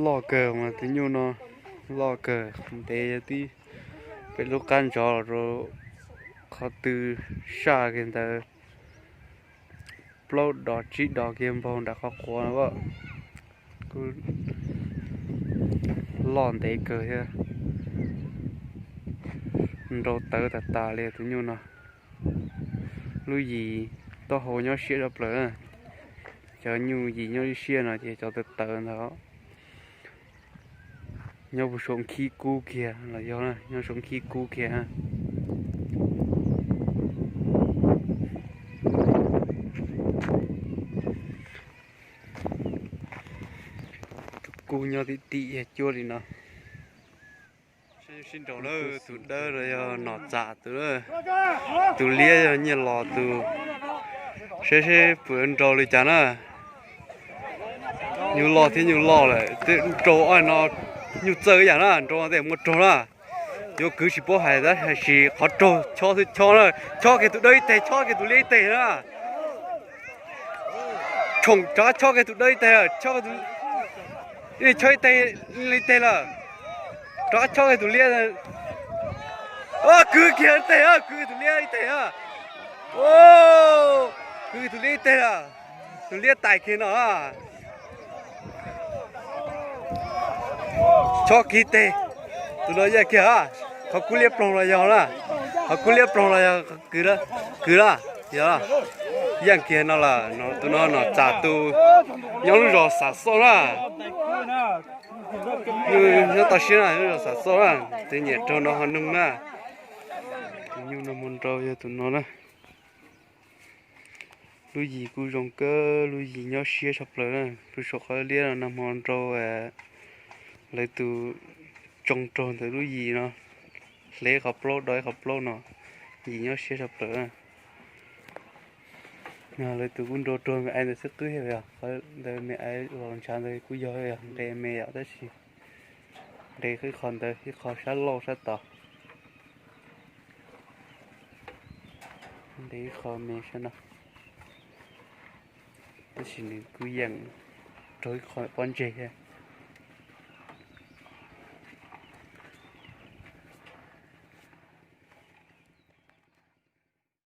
Loj kawg mas tus nyuj no, loj kawg ntev yog tib pem lub qab ntsov los rau qhov twg saj kiag ntawd plaub dos tsib dos kiag npaug nram qhov quav no. Kuj loj ntev kawg thiab, nrau tawv tas tas li tus nyuj no. Lub yim taub hau nyob siab tshaj plaws. Cov nyuj yim nyob siab no ces cov tawv tawv ntawd nyob puag saum khib kub kiag los yog nyob saum khib kub kiag. Tus kub nyob tim tim yog cuab li no. Sib nraus na, tus dawb no yog Nom Txam tus, tus liab yog Nyiaj Los tus. Saib seb puas nrau li cas na. Nyuj loj thiab nyuj loj lawm, twb nrau ob no nyuj txawj ib yam na, nrau tej muaj raug na. Yuav kwv tsis paub hais tab sis qhov raug chob xwb chob na, chob kiag tus dawb ib teg, chob kiag tus liab ib teg na. Tshoom rov qab chob kiag tus dawb ib teg, chob, chob ib teg, ib teg lawm, rov qab chob kiag tus liab. Kwv kiag ib teg, kwv tus liab ib teg. Kwv tus liab ib teg lawm, tus liab tais kiag no. Chob kiag teg, tus no yeej kiag, qhov kub liab ploog los yog na, qhov kub liab ploog los yog kwv, kwv na, yog yeej kiag no lawm. Tus no Nom Txam tus, nyob lub zos Xam Xauj na. Nyob toj siab na, lub zos Xam Xauj na, tus nyiam raug no ho noog na. Tus nyuj nag hmo nrau yog tus no na. Lub yim kuj zoo kawg, lub yim nyob siab tshaj plaws na. Lub saum qhov liab no nag hmo nrau lawv tus tsoo raug ntawm lub yim no, hle qhov plaub do ib qhov plaub no, yim nyob siab tshaj plaws. Lawv tus kuj nrau raug me aiv ntawd xwb qwb thiab yog, qhov ntawd me aiv los ntshav ntawd kuj yog yog nqe me yom, tab sis nqe ib qho ntawd ib qho sab laug sab tod. Nqe ib qho me sab no, tab sis nws kuj yeem raug ib qho pob ntseg thiab.